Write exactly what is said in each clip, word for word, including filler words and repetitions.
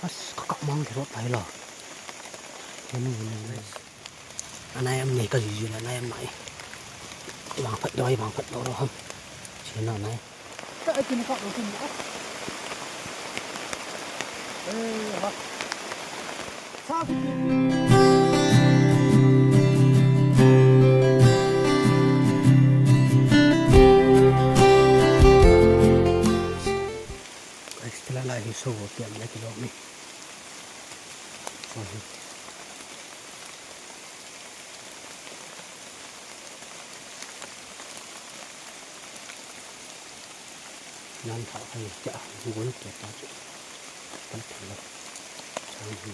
As, ka kap mang kiro tai la. Henu, henu, henu. Anai am nei ka jiji la, anai am nai. Vang phat doi, vang phat doi ro ham. Chena nai. Ka ai kin ka ro kin. Eh, ha. Sa ki. Guys, tila lai hi so wo kiam na kilo mi. So hi. Nan tha khai kia gun kia ta chu. Kan tha lo. Sang hi.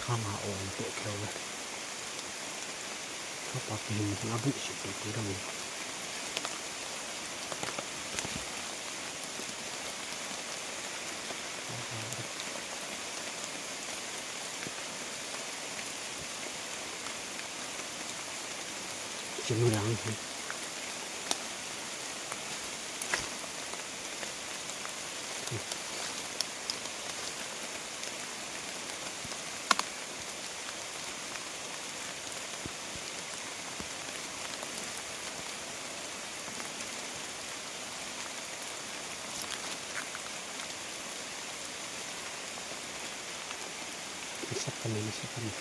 Khang a ong to keu ve. Kapa kihin a bu si to ki dong. Chim lang. Sakali, sakali.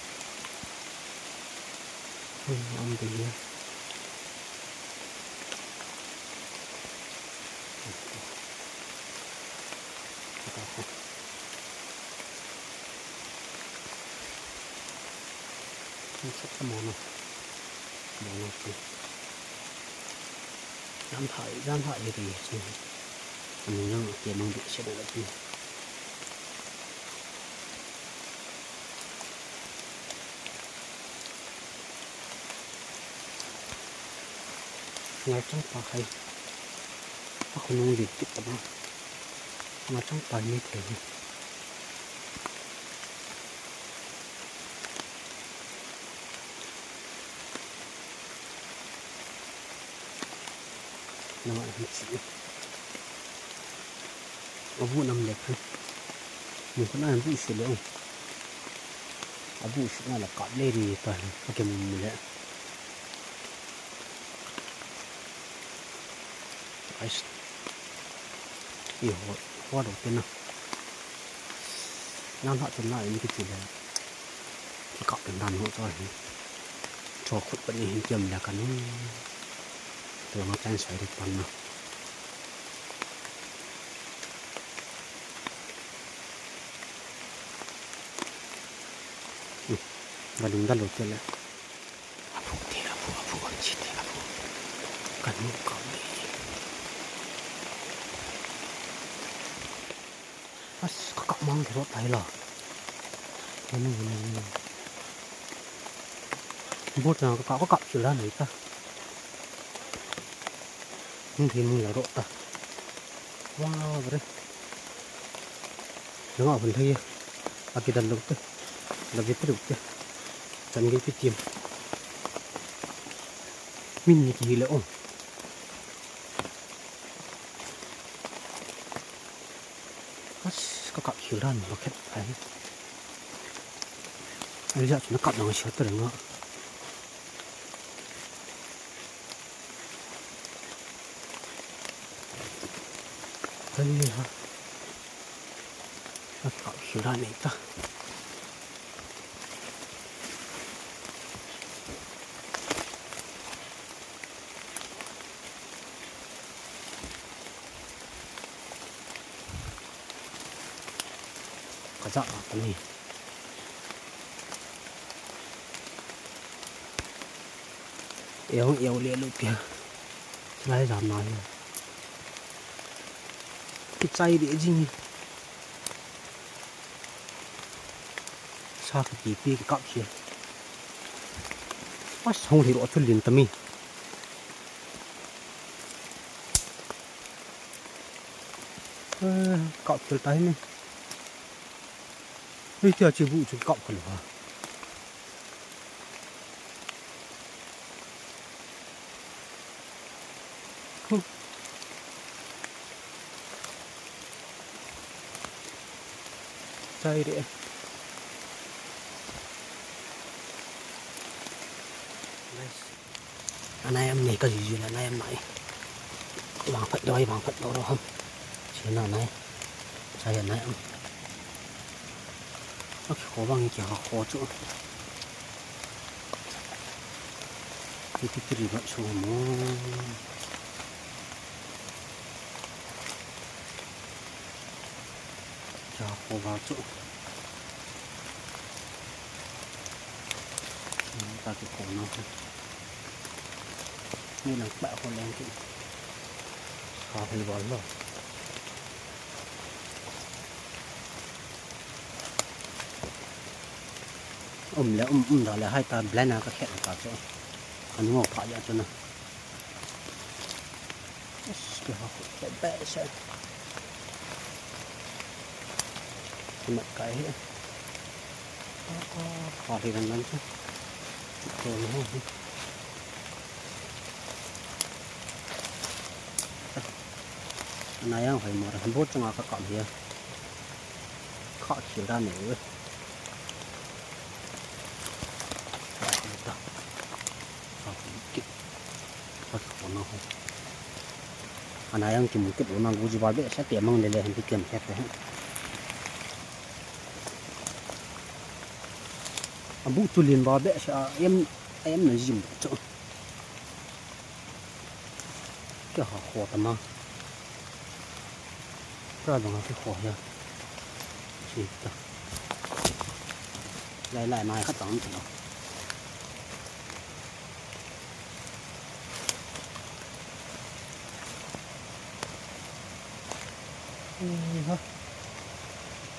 Hmm, am dia. Ang sakit mo, no? Mo, no? Yan thai, yan thai, iri, sini. Ano yang, okay, mang di siya na lagi. Ngalchang pa hai. Ako nung di tik tama. Ngalchang pa ni thei. Nang a hin si. Abu nam le phu. Mun kana abu si le o. Abu si na la kap le ri ta. Ake mun le. Guys. Iho, ho do te na. Nang ha tu na ini kiti le. Ka pen dan ho to hi. Cho khut pa ni hin kiam le ka ni. To na tan sai ri pan na. Hmm. Ga ding da lo te le. Abu te, abu, abu, abu, te, abu. Ka nu ka ni. As, ka kap mang kiro tai la. Henu, henu, henu. Bot na ka kap, ka kap sila ni ta. Hung hin hung la ro ta. Wa, bre. Nga hung thei. Aki dan lo te. La bit lo te. Dan ge pi tim. Min ni ki le o. As, ka kap khel dan, ka khet ai. Ai ja chu na kap dang sia ta renga. Ai ha. Ka kap khel dan nei ta. Cha a kani. Eung eu le lu pia. Chulai jam na hi. Kichai de jing. Sa ka pi pi ka kap si. Pas hong hi ro chu lin ta mi. Eh, kap chul ta hi ni. Hei, tia chi bu chu kap kha lo ha. Huh. Chai re. Nice. Anai am nei ka jiji le, anai am nai. Vang phat doi, vang phat doi ro ham. China nai. Chai anai am. Akikho vang kikho chu. Kiti kiri vang chu mo. Cha kho vang chu. Ta kikho na. Ni lang pa kho leng ki. Kha phei bol lo. Um le, um, um da le, hai ta blend a ka khet ta chu. Kan ngo pha ya chu na. Yes, ke ha ko pe pe se. Mat kai he. Ka, ka, ka hi ran ran chu. Ko ni ho. Anai ang hoi mor, bo chunga ka kam hi a. Kha khil da ne. Kha khil da. Kha khil kit. Kha khil ko na ho. Anai ang kimu kit lo na gu ji ba be sa te mang le le han ti kem khet te. Abu chu lin ba be sa em, em na jim chu. Kei ha kho ta ma. Pra dong a kei kho ya. Chi ta. Lai lai mai kha tang ta. Hmm, ha.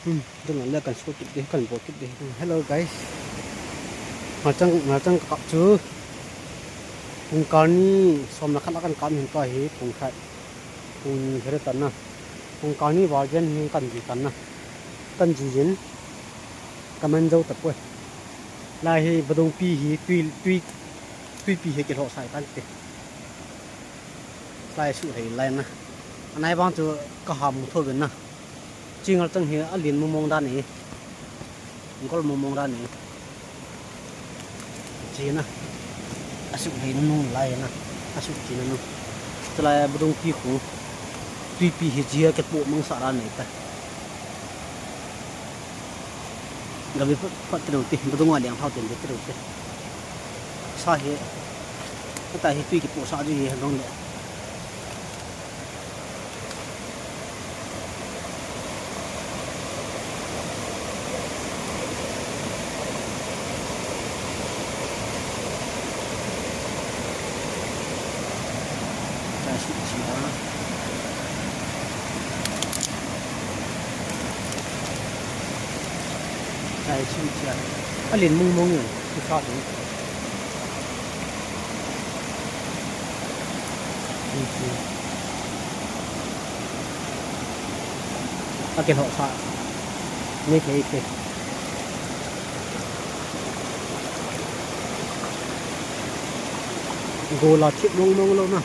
Hmm, dong le kan so kit de, kan bo kit de. Hmm, hello guys. Machang, machang ka kap chu. Pung kani som na khat la kan kap hin tua hi pung khat. Pung ni khat tan na. Pung kani val jen hi kan ji tan na. Kan ji jin. Ka man jo ta poi. Lai hi vadung pi hi tui, tui, tui pi hi kilhoh sai tan te. Lai su thei lai na. Anai vang chu ka ham tho ben na. Chingal chang hi alin mong mong dan e. Gol mong mong dan e. Chi na. Asu thei na nu lai na. Asu chi na nu. Chulai vadung pi khu. Tui pi hi chi a ke po mang sa dan e ta. Gavi phat, phat tiro te, vadung a liang thao ten tiro te. Sa hi, kata hi tui kipoh sa ji hi dong le. Chai su chi a. Chai su chi a. Alin mong mong e, su sa su. Akilhoh sa. Ni thei te. Gola thip mong mong lo na.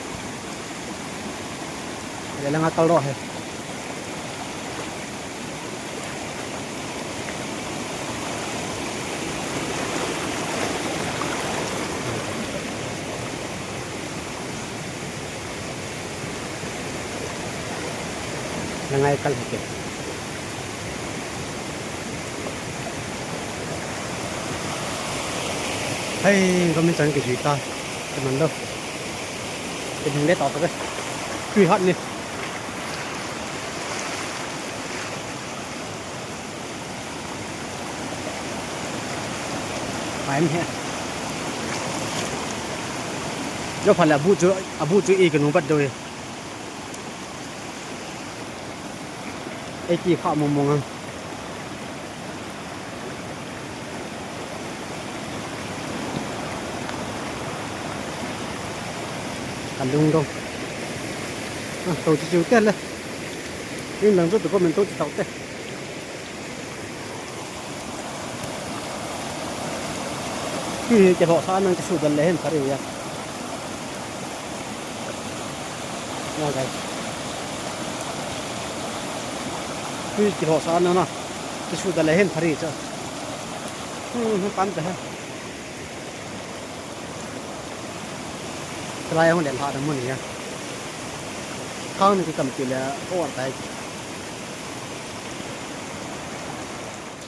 Lelanga kal ro he. Nangai kal hike. Hei, kami chan ke juita. Ke man lo. Ke ding le ta ta ke. Tui hat ni. Em he. Jo pha le abu chu, abu chu i kanu bat do e. Ei ti kha mong mong ang. Ka lungdong. Ah, to chu chu te le. Ning lang chu to ko men to chu tau te. Tui hi kilhoh sa nang kisu dal le hin phari ya. Na guys. Tui kilhoh sa nang na kisu dal le hin phari cha. Hmm, hmm, pan ta ha. Try hung den ha da mun ya. Khang ni ki kam ti le or tai.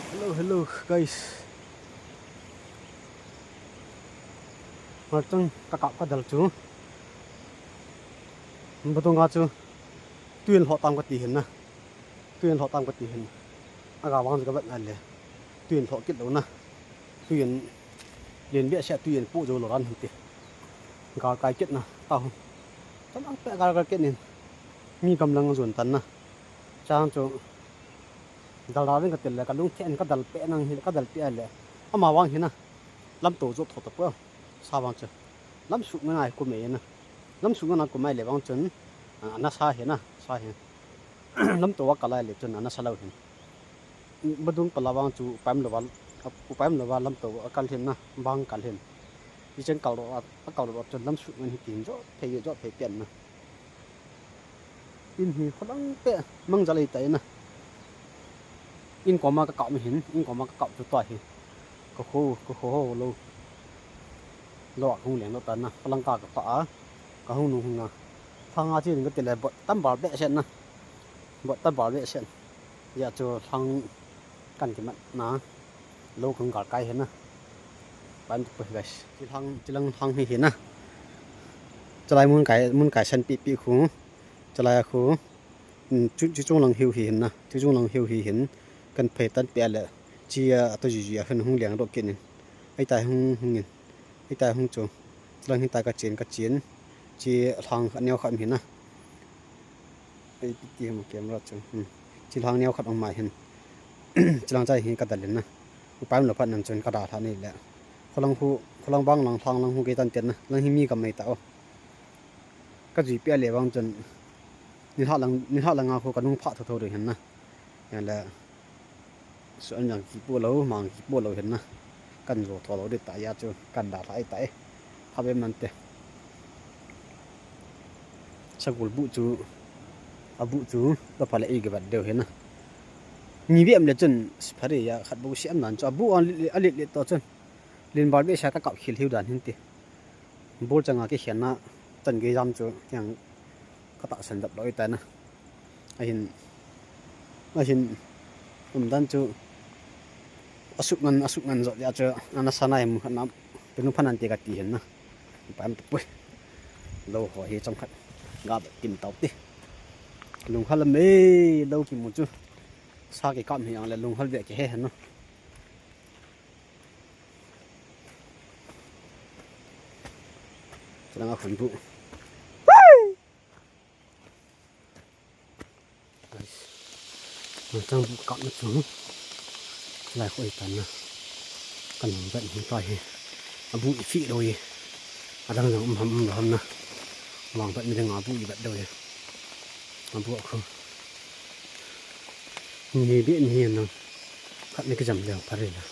Hello, hello, guys. Ngal chang ka kap ka dal chu. Batung a chu. Tuin lhoh tam ka ti hin na. Tuin lhoh tam ka ti hin. Aga vang chu ka vet na le. Tuin lhoh kit lo na. Tuin len be sia tuin pu jo lo ran hin ti. Gal kai kit na. Ta hu. Tam ang pe gal kai kit nin. Mi kam lang jon tan na. Chang chu. Dal ra ding ka tel le, ka lung thei in ka dal pe nang hi, ka dal pe le. Ama vang hi na. Lam to jo tho ta po. Sa vang chu. Lam su ngai ku me na. Lam su ngai ku mai le vang chun. A, na sa hi na, sa hi. Lam to wa ka lai le chun na sa lo hin. Badung pala vang chu paim lo wa, u paim lo wa lam to a kal hin na, bang kal hin. I chen kal ro a, a kal ro chun lam su ngai hi tin jo, thei jo thei pian na. In hi kholang pe mang ja lei ta ina. In koma ka kap mi hin, in koma ka kap chu ta hi. Ka kho, ka kho ho lo. Lo a hung leng lo ta na, kholang ka ka pa a. Ka hung nu hung na. Thang a chin ka ti le bot tam bal be sen na. Bot tam bal be sen. Ya chu thang kan ki mat na. Lo kang gal kai hin na. Pan tu guys. Chilang, chilang hang hi hin na. Chalai mun kai, mun kai san pi pi khu. Chalai khu. Chu, chu chung lang hiu hi hin na. Chu chung lang hiu hi hin. Kan phei tan pe le. Chi a, a to ji ji a hin hung liang ro kin. Ai tai hung, hung in. Ai tai hung chu. Chilang hin tai ka chin, ka chin. Chi lang kha neo kha mi hin na. Ei, piti hama camera chu. Hmm. Chilang neo khat ong mai hin. Chilang chai hi ka dal in na. Upai um lo phat nan chun ka dal ha ni le. Kholang hu, kholang bang lang, lang, lang hu ke tan ten na. Lang hi mi kam mai ta o. Ka jui pia le bang chun. Ni ha lang, ni ha lang a khu ka nung pha tho tho ri hin na. Ya le. Su an jang ki pu lo, mang ki pu lo hin na. Kan jo tho lo di ta ya chu, kan da thai tai. Kha be man te. Sagul bu chu, a bu chu, ta pha le i ge bat deu hin na. Mi be am le chun, phari ya khat bu siam nan chu, a bu an le, a le le to chun. Lin bal be sa ka kap khil hiu dan hin te. Bol changa kikhenna chan gei jam chu, hiang ka tahsan dap loi ta na. Ahin, ahin, umdan chu, asuk ngan, asuk ngan jot ya chu, ana sana em khat na, penu phanan te ka ti hin na. Pam pui. Lo ho hi chang khat. Ga ba kim tau ti. Lung hal me, lo ki mu chu. Sa ki kam hi ang le lung hal be ki he hin na. Chilang a khun bu. Guys. Nang chang bu kap na chu. Lai khoi tan na. Kan hung vet hung tai hi. A bu i fi lo hi. A dang dang um ham um lo ham na. Mang vet mi dang a bu i vet lo hi. A bu a khu. Ni be ni na. Khat ni kijam le phari la.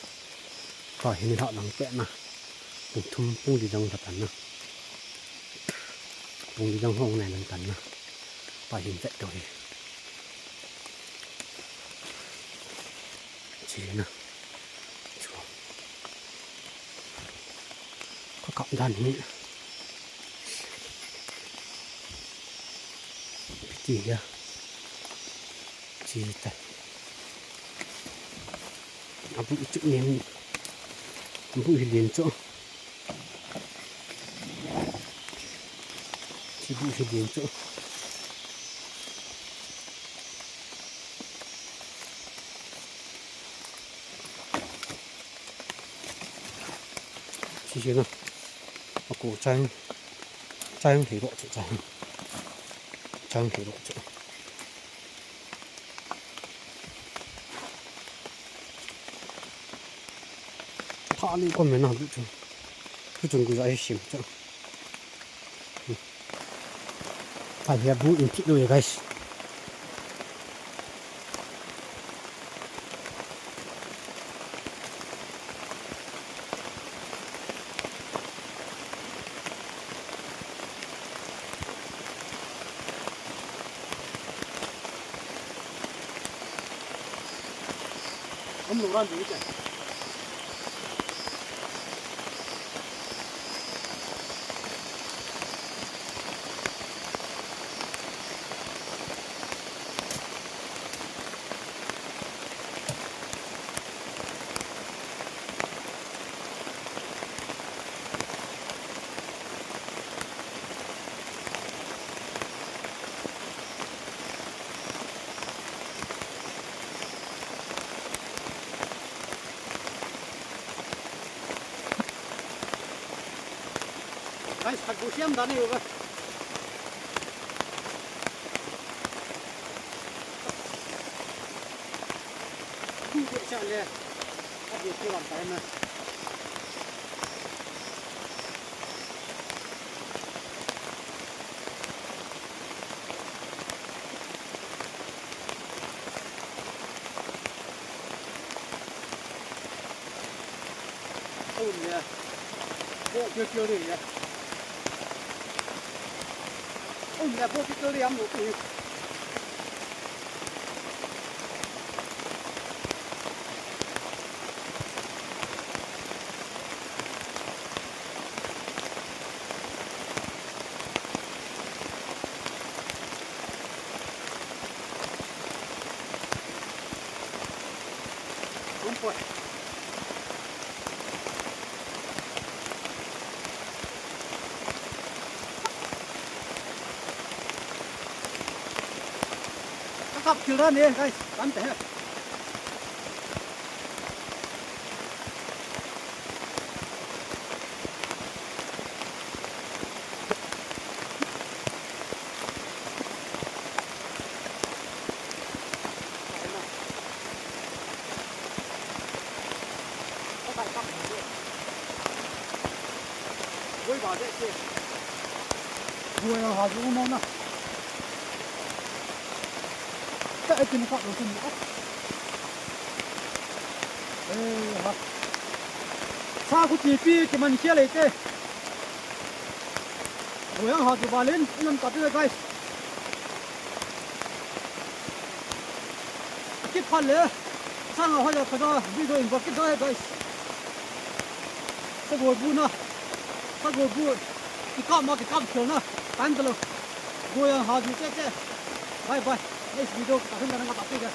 Ka hin ha lang pe na. Pung thum pung li dang la tan na. Pung li dang hong nai lang tan na. Pa hin vet to hi. Chi na. Chu. Ka kap dan hi. Piti ya. Chi ta. A bu chu nen. A bu hi len chu. Chi bu hi len chu. Chi chi na. Ako chang. Chang thei lo chu chang. Chang thei lo chu. Tha ni ko me na du chu. Chu chun ku ja hi sim chu. Phai hia bu in thit lou e, guys. Om lo ran di ka. Guys, khat bu siam dan ahi uva. Thu beh cha le. A beh chu lam tai na. Aum le. Bo kio kio le ya. Aum le bo kio kio le am lo ku. Tum poi. Kakap thil dan e, guys. Kan te he. Guai ba de che. Guai ha ju mo na. Ta e kin ka lo kin. Eh ha. Sa ku ti pi ki man khia le te. Guai ha ju ba len, ilam ta te guys. Kiphat le, sang a hoila kada video in ba kit dai, guys. Sagol bu na, sagol bu, kikap ma, kikap khel na, tan talo. Guai ha ju che che. Bye bye. Next video ka hin la na ka ta ke.